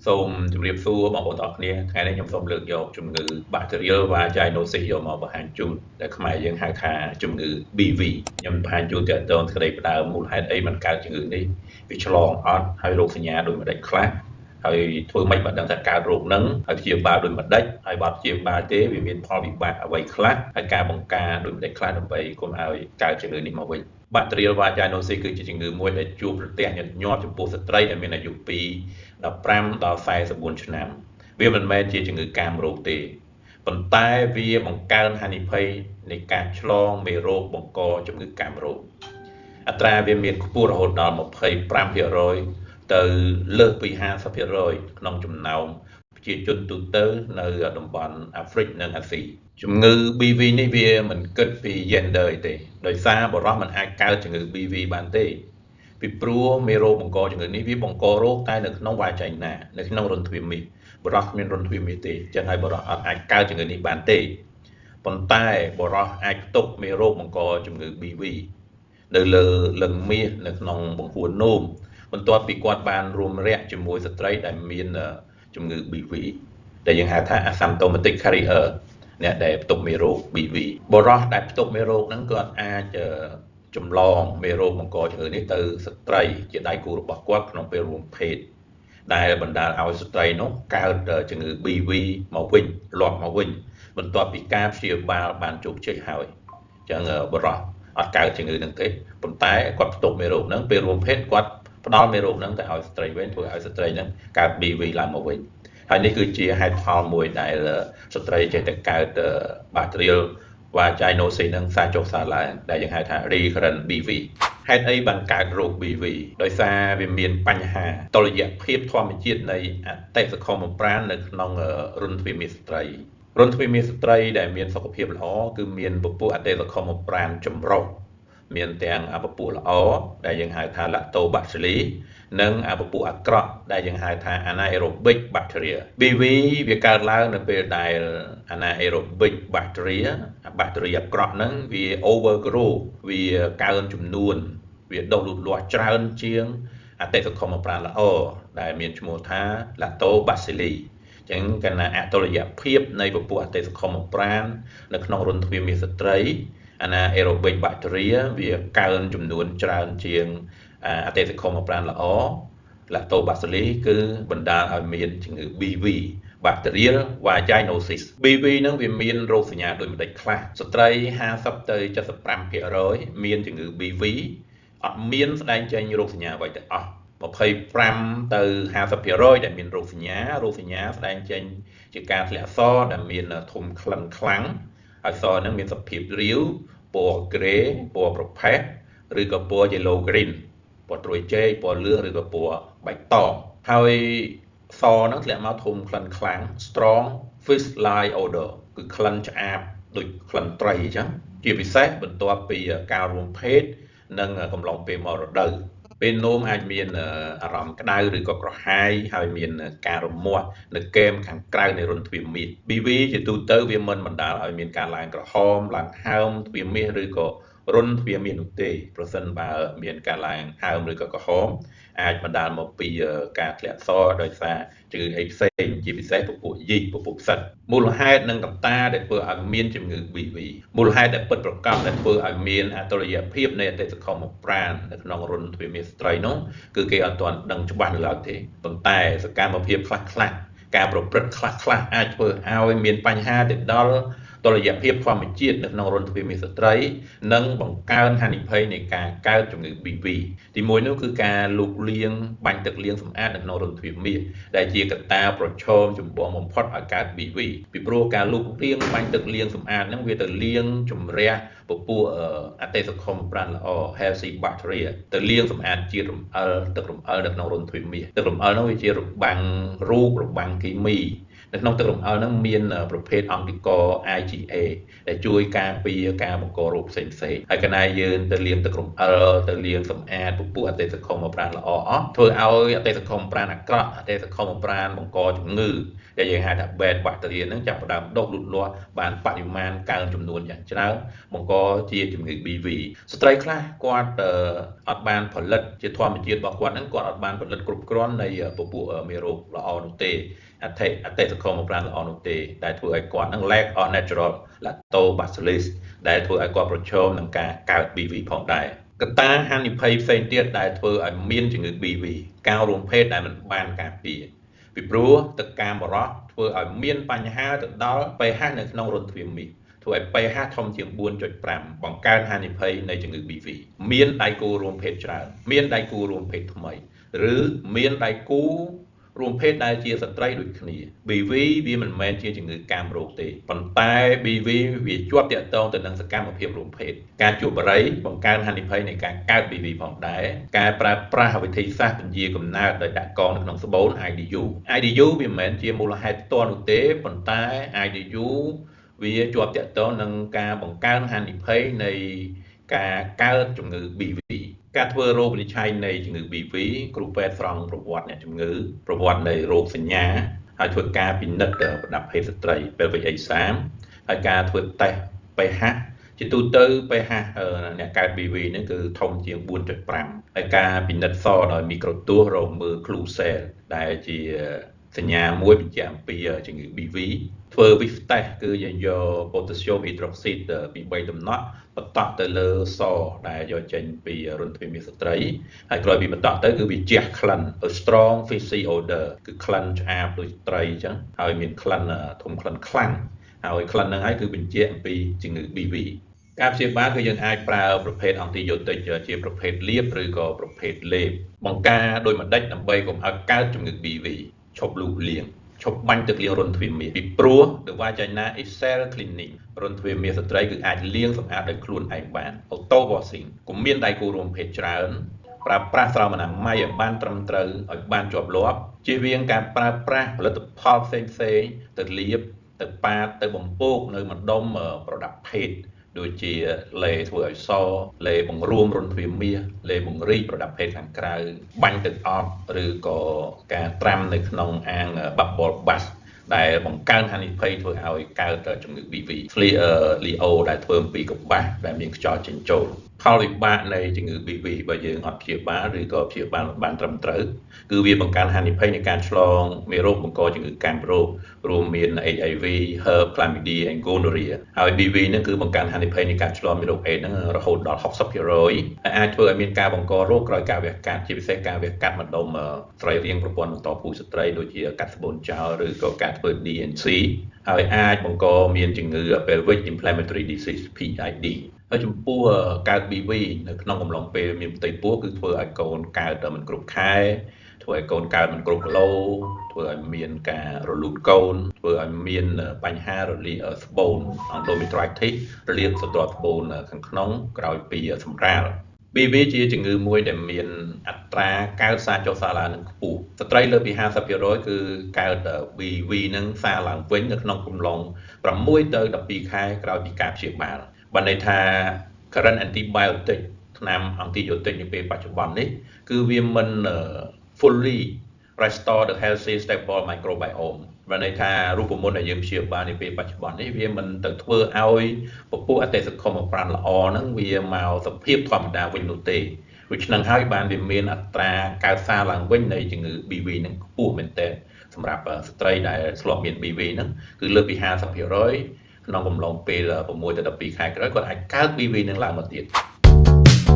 សូមជម្រាបសួរបងប្អូនទាំងអស់គ្នាថ្ងៃនេះខ្ញុំសូមលើកយកជំងឺ Bacterial Vaginosis យកមកបង្ហាញជូនដែលខ្មែរយើងហៅថាជំងឺ BV ខ្ញុំបង្ហាញជូនទាក់ទងសេចក្តីផ្ដើមមូលហេតុអីมันកើតជំងឺនេះវាឆ្លងអត់ហើយរោគសញ្ញាដូចម្ដេចខ្លះហើយធ្វើម៉េចបើដឹងថាកើតរោគហ្នឹងហើយព្យាបាលដូចម្ដេចហើយបើព្យាបាលទេវាមានផលវិបាកអ្វីខ្លះហើយការបង្ការដូចម្ដេចខ្លះដើម្បីកុំឲ្យកើតជំងឺនេះមកវិញ Bacterial Vaginosis គឺជាជំងឺមួយដែលជួបប្រទះញឹកញាប់ចំពោះស្ត្រីដែលមានអាយុពី15ដល់44ឆ្នាំវាមិនមែនជាជំងឺកាមរោគទេប៉ុន្តែវាបង្កើនហានិភ័យនៃការឆ្លងមេរោគបង្កជំងឺកាមរោគអត្រាវាមានខ្ពស់រហូតដល់25%ទៅលើសពី50%ក្នុងចំណោមប្រជាជនទូទៅនៅតំបន់អាហ្វ្រិកនិងអាស៊ីជំងឺ BV នេះវាមិនគិតពី gender ទេដោយសារបុរសមិនអាចកើតជំងឺ BV បានទេពីព្រោះមេរោគបង្កជំងឺនេះវាបង្ករោគតែនៅក្នុង vagina នៅក្នុងរន្ធទ្វារមាសបុរសគ្មានរន្ធទ្វារមាសទេអញ្ចឹងហើយបុរសអត់អាចកើតជំងឺនេះបានទេប៉ុន្តែបុរសអាចផ្ទុកមេរោគបង្កជំងឺ BV នៅលើលឹងមាសនៅក្នុងបង្ហួរនោមបន្ទាប់ពីគាត់បានរួមរយៈជាមួយស្ត្រីដែលមានជំងឺ BV ដែលយើងហៅថា asymptomatic carrier អ្នកដែលផ្ទុកមេរោគ BV បុរសដែលផ្ទុកមេរោគហ្នឹងគាត់អាចចម្លងមេរោគបង្កជំងឺនេះទៅស្ត្រីជាដៃគូរបស់គាត់ក្នុងពេលរួមភេទដែលបណ្ដាលឲ្យស្ត្រីនោះកើតជំងឺ BV មកវិញលាប់មកវិញបន្ទាប់ពីការព្យាបាលបានជោគជ័យហើយអញ្ចឹងបុរសអត់កើតជំងឺហ្នឹងទេប៉ុន្តែគាត់ផ្ទុកមេរោគហ្នឹងពេលរួមភេទគាត់ផ្ដល់មេរោគហ្នឹងទៅឲ្យស្ត្រីវិញធ្វើឲ្យស្ត្រីហ្នឹងកើត BV ឡើងមកវិញហើយនេះគឺជាហេតុផលមួយដែលស្ត្រីចេះតែកើត Bacterial Vaginosis នឹងសារចុះសារឡើងដែលយើងហៅថា recurrent BV ហេតុអីបានកើតរោគ BV ដោយសារវាមានបញ្ហាតុល្យភាពធម្មជាតិនៃអតិសខមប្រាណនៅក្នុងរន្ធទ្វារមាសស្ត្រីរន្ធទ្វារមាសស្ត្រីដែលមានសុខភាពល្អគឺមានពពុះអតិសខមប្រាណចម្រុះមានទាំងអពពុះល្អដែលយើងហៅថា Lactobacilli និងអពពុះអាក្រក់ដែលយើងហៅថា anaerobic bacteria BV វាកើតឡើងនៅពេលដែល anaerobic bacteria bacteria អាក្រក់ហ្នឹងវា overgrow វាកើនចំនួនវាដុះលូតលាស់ច្រើនជាងអតិសខមប្រាណល្អដែលមានឈ្មោះថា Lactobacilli ចឹងកាលណាអតុល្យភាពនៃពពុះអតិសខមប្រាណនៅក្នុងរន្ធទ្វារមាសស្ត្រី anaerobic bacteria វាកើនចំនួនច្រើនជាងអតិសខមប្រាណល្អ Lactobacilli គឺបណ្ដាលឲ្យមានជំងឺ BV Bacterial Vaginosis BV នឹងវាមានរោគសញ្ញាដូចម្ដេចខ្លះស្ត្រី50ទៅ75%មានជំងឺ BV អត់មានស្ដែងចេញរោគសញ្ញាអ្វីទាំងអស់25ទៅ50%ដែលមានរោគសញ្ញារោគសញ្ញាស្ដែងចេញជាការធ្លាក់សដែលមានធំក្លិនខ្លាំងហើយសហ្នឹងមានសភាពរាវពណ៌ grey ពណ៌ប្រផេះឬក៏ពណ៌ yellow green ពណ៌ត្រួយចេកពណ៌លឿងឬក៏ពណ៌បៃតងហើយសហ្នឹងធ្លាក់មកធំក្លិនខ្លាំង strong fish like odor គឺក្លិនឆ្អាបដូចក្លិនត្រីអញ្ចឹងជាពិសេសបន្ទាប់ពីការរួមភេទនិងកំឡុងពេលមករដូវពេលនោមអាចមានអារម្មណ៍ក្តៅឬក៏ក្រហាយហើយមានការរមាស់នៅគែមខាងក្រៅនៃរន្ធទ្វារមាស BV ជាទូទៅវាមិនបណ្ដាលឲ្យមានការឡើងក្រហមឡើងហើមទ្វារមាសឬក៏រន្ធទ្វារមាសនោះទេប្រសិនបើមានការឡើងហើមឬក៏ក្រហមអាចបណ្ដាលមកពីការធ្លាក់សដោយសារជំងឺអីផ្សេងជាពិសេសពពួកយីសពពួកផ្សិតមូលហេតុនិងកត្តាដែលធ្វើឲ្យមានជំងឺ BV មូលហេតុដែលពិតប្រាកដដែលធ្វើឲ្យមានអតុល្យភាពនៃអតិសខមប្រាណនៅក្នុងរន្ធទ្វារមាសស្ត្រីនោះគឺគេអត់ទាន់ដឹងច្បាស់នៅឡើយទេប៉ុន្តែសកម្មភាពខ្លះខ្លះការប្រព្រឹត្តខ្លះខ្លះអាចធ្វើឲ្យមានបញ្ហាទៅដល់តុល្យភាពធម្មជាតិនៅក្នុងរន្ធទ្វារមាសស្ត្រីនិងបង្កើនហានិភ័យនៃការកើតជំងឺ BV ទីមួយនោះគឺការលូកលាងបាញ់ទឹកលាងសម្អាតនៅក្នុងរន្ធទ្វារមាសដែលជាកត្តាប្រឈមចម្បងបំផុតឲ្យកើត BV ពីព្រោះការលូកលាងបាញ់ទឹកលាងសម្អាតហ្នឹងវាទៅលាងជំរះពពួកអតិសខមប្រាណល្អ healthy bacteria ទៅលាងសម្អាតជាតិរំអិលទឹករំអិលនៅក្នុងរន្ធទ្វារមាសទឹករំអិលនោះវាជារបាំងរូបរបាំងគីមី នៅក្នុងទឹករំអិលហ្នឹងមានប្រភេទអង្គករ IgA ដែលជួយការពារការបង្ករោគផ្សេងផ្សេងហើយកាលណាយើងទៅលាងទឹករំអិលទៅលាងសម្អាតពពុះអតិសខុមប្រាណល្អអស់ធ្វើឲ្យអតិសខុមប្រាណអាក្រក់អតិសខុមប្រាណបង្កជំងឺដែលយើងហៅថា bad bacteria ហ្នឹងចាប់ផ្ដើមដុះលូតលាស់បានបរិមាណកើនចំនួនយ៉ាងច្រើនបង្កជាជំងឺ BV ស្ត្រីខ្លះគាត់អត់បានផលិតជាធម្មជាតិរបស់គាត់ហ្នឹងគាត់អត់បានផលិតគ្រប់គ្រាន់នៃពពួកមេរោគល្អនោះទេអតិសខុមប្រាណល្អនោះទេដែលធ្វើឲ្យគាត់ហ្នឹង lack of natural lactobacillus ដែលធ្វើឲ្យគាត់ប្រឈមនឹងការកើត BV ផងដែរកត្តាហានិភ័យផ្សេងទៀតដែលធ្វើឲ្យមានជំងឺ BV ការរួមភេទដែលមិនបានការពារពីព្រោះទឹកកាមបរោះធ្វើឲ្យមានបញ្ហាទៅដល់ pH នៅក្នុងរន្ធទ្វារមាសធ្វើឲ្យ pH ធំជាង 4.5 បង្កើនហានិភ័យនៃជំងឺ BV មានដៃគូរួមភេទច្រើនមានដៃគូរួមភេទថ្មីឬមានដៃគូរួមភេទដែលជាស្ត្រីដូចគ្នា BV វាមិនមែនជាជំងឺកាមរោគទេប៉ុន្តែ BV វាជាប់ទាក់ទងទៅនឹងសកម្មភាពរួមភេទការជក់បារីបង្កើនហានិភ័យនៃការកើត BV ផងដែរការប្រើប្រាស់វិធីសាស្ត្រពន្យាកំណើតដោយដាក់កងនៅក្នុងស្បូន IDU IDU វាមិនមែនជាមូលហេតុផ្ទាល់នោះទេប៉ុន្តែ IDU វាជាប់ទាក់ទងនឹងការបង្កើនហានិភ័យនៃការកើតជំងឺ BV ការធ្វើរោគវិនិច្ឆ័យនៃជំងឺ BV គ្រូពេទ្យស្រង់ប្រវត្តិអ្នកជំងឺប្រវត្តិនៃរោគសញ្ញាហើយធ្វើការពិនិត្យប្រដាប់ភេទស្ត្រី pelvic exam ហើយការធ្វើតេស្ត pH ជាទូទៅ pH អ្នកកើត BV ហ្នឹងគឺធំជាង 4.5 ហើយការពិនិត្យសដោយមីក្រូទស្សន៍រកមើល clue cell ដែលជាសញ្ញាមួយបញ្ជាក់អំពីជំងឺ BV ធ្វើ Whiff test គឺយើងយក potassium hydroxide ពី3តំណក់បន្តក់ទៅលើសដែលយកចេញពីរន្ធទ្វារមាសស្ត្រីហើយក្រោយពីបន្តក់ទៅគឺវាជះក្លិន strong fishy odor គឺក្លិនឆ្អាបដូចត្រីអញ្ចឹងហើយមានក្លិនធំក្លិនខ្លាំងហើយក្លិនហ្នឹងហើយគឺបញ្ជាក់អំពីជំងឺ BV ការព្យាបាលគឺយើងអាចប្រើប្រភេទអង់ទីយ៉ូទិកជាប្រភេទលាបឬក៏ប្រភេទលេបបង្ការដោយម្ដេចដើម្បីកុំឲ្យកើតជំងឺ BV ឈប់លូលាងឈប់បាញ់ទឹកលាងរន្ធទ្វារមាសពីព្រោះ the vagina is self cleaning រន្ធទ្វារមាសស្ត្រីគឺអាចលាងសម្អាតដោយខ្លួនឯងបាន auto washing កុំមានដៃគូរួមភេទច្រើនប្រើប្រាស់ស្រោមអនាម័យឲ្យបានត្រឹមត្រូវឲ្យបានជាប់លាប់ជៀសវាងការប្រើប្រាស់ផលិតផលផ្សេងផ្សេងទៅលាបទៅប៉ាតទៅបំពោកនៅម្ដុំប្រដាប់ភេទដូចជាលេធ្វើឲ្យសលេបង្រួមរន្ធទ្វារមាសលេបង្រីកប្រដាប់ភេទខាងក្រៅបាញ់ទឹកអប់ឬក៏ការត្រាំនៅក្នុងអាង bubble bath ដែលបង្កើនហានិភ័យធ្វើឲ្យកើតជំងឺ BV ស្លៀកលីអូដែលធ្វើអំពីកប្បាសដែលមានខ្យល់ចេញចូលផលវិបាកនៃជំងឺ BV បើយើងអត់ព្យាបាលឬក៏ព្យាបាលមិនបានត្រឹមត្រូវគឺវាបង្កើនហានិភ័យនៃការឆ្លងមេរោគបង្កជំងឺកាមរោគរួមមាន HIV, Herpes, Chlamydia and Gonorrhea ហើយ BV ហ្នឹងគឺបង្កើនហានិភ័យនៃការឆ្លងមេរោគ AIDS ហ្នឹងរហូតដល់ 60% ហើយអាចធ្វើឲ្យមានការបង្ករោគក្រោយការវះកាត់ជាពិសេសការវះកាត់ម្ដុំសរីរាង្គប្រព័ន្ធបន្តពូជស្ត្រីដូចជាកាត់ស្បូនចោលឬក៏ការធ្វើ D&C ហើយអាចបង្កមានជំងឺ pelvic inflammatory disease PID ហើយចំពោះកើត BV នៅក្នុងកំឡុងពេលមានផ្ទៃពោះគឺធ្វើឲ្យកូនកើតមិនគ្រប់ខែធ្វើឲ្យកូនកើតមិនគ្រប់គីឡូធ្វើឲ្យមានការរលូតកូនធ្វើឲ្យមានបញ្ហារលាកស្បូន endometritis រលាកស្រទាប់ស្បូនខាងក្នុងក្រោយពីសម្រាល BV ជាជំងឺមួយដែលមានអត្រាកើតសារចុះសារឡើងនឹងខ្ពស់ស្ត្រីលើពី 50% គឺកើត BV នឹងសារឡើងវិញនៅក្នុងកំឡុង6ទៅ12ខែក្រោយពីការព្យាបាលបានន័យថា current antibiotic ថ្នាំ antibiotic នាពេលបច្ចុប្បន្ននេះគឺវាមិន fully restore the healthy stable microbiome បានន័យថារូបមន្តដែលយើងព្យាបាលនាពេលបច្ចុប្បន្ននេះវាមិនទៅធ្វើឲ្យពពុះអតិសខុមប្រាណល្អហ្នឹងវាមកសភាពធម្មតាវិញនោះទេដូច្នេះហើយបានវាមានអត្រាកើតសារឡើងវិញនៃជំងឺ BV ហ្នឹងខ្ពស់មែនទែនសម្រាប់ស្ត្រីដែលធ្លាប់មាន BV ហ្នឹងគឺលើសពី 50% ក្នុងកំឡុងពេល6ទៅ12ខែក្រោយគាត់អាចកើត BV នឹងឡើងមកទៀត។